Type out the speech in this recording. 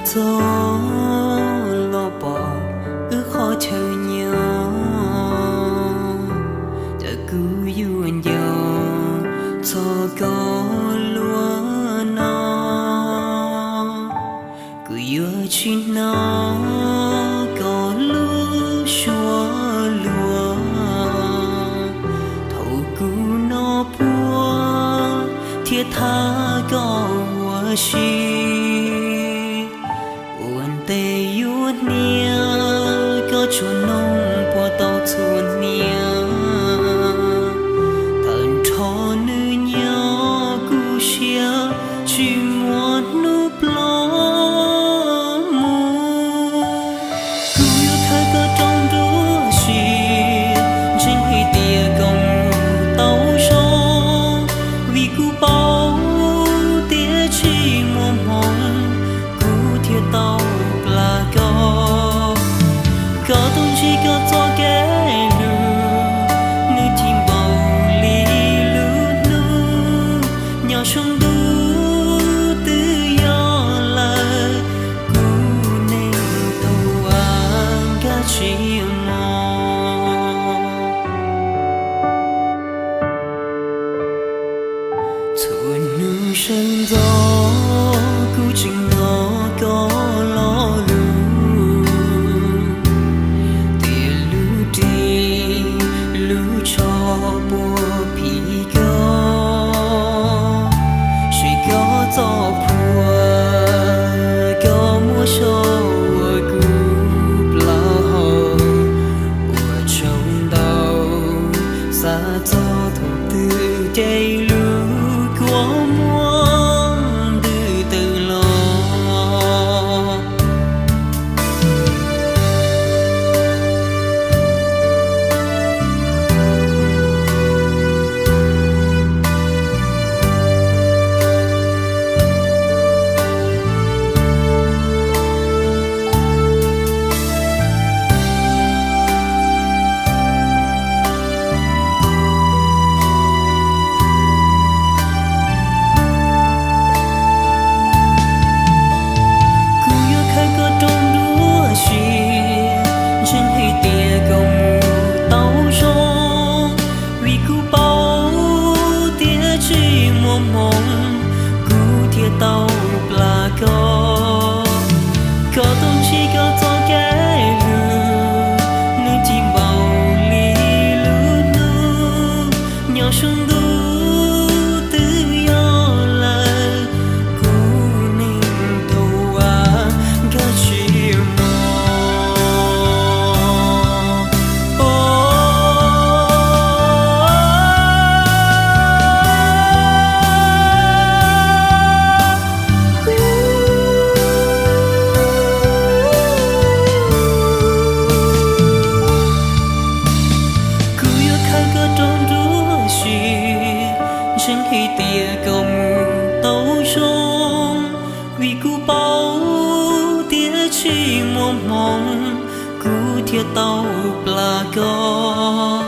Txog los pom wb qhov chaw nyob, cas kuv yuav nco txog koj luaj no. Kuv yuav tsis hnov koj lub suab luag, thaum kuv noj puab thiab thab koj ua si. Ua ntej yuav hnia, koj tsuas noog puas tau txhua hnia. Tag nrho nws nyob kuv siab, tsis muaj hnub ploj mus. Kuv yuav khawb koj rau nruab siab, ntseeg hais tias koj mus tau zoo, vim kuv paub tias tsis muaj hmoo kuv thiaj tau plam koj. Koj tus ntsej koj txoj kev hlub, nws cig npaum li lub hnub, nyob saum ntuj twb yog lawm, kuv neeg tuag nkag tsis mus. Txhua hnub sawv ntxov kuv tseem hnov koj lo lus, tias lub ris lub tsho puas phim koj, saib koj txoj phuam, koj muab so ua kuv plaub hau, ua tsaug ntau, xav txog thaum twg ces lub kua muag ntws tawm los. Kuv yuav khawb koj rau nruab siab, ntseeg hais tias koj mus tau zoo, vim kuv paub tias tsis muaj hmoo kuv thiaj tau plam koj. Koj tus ntsej koj txoj kev hlub, nws cig npaum li lub hnub, nyob saum ntuj twb yog lawm, kuv neeg tuag nkag tsis mus. Kuv yuav khawb koj rau nruab siab, ntseeg hais tias koj mus tau zoo, vim kuv paub tias tsis muaj hmoo kuv thiaj tau plam koj.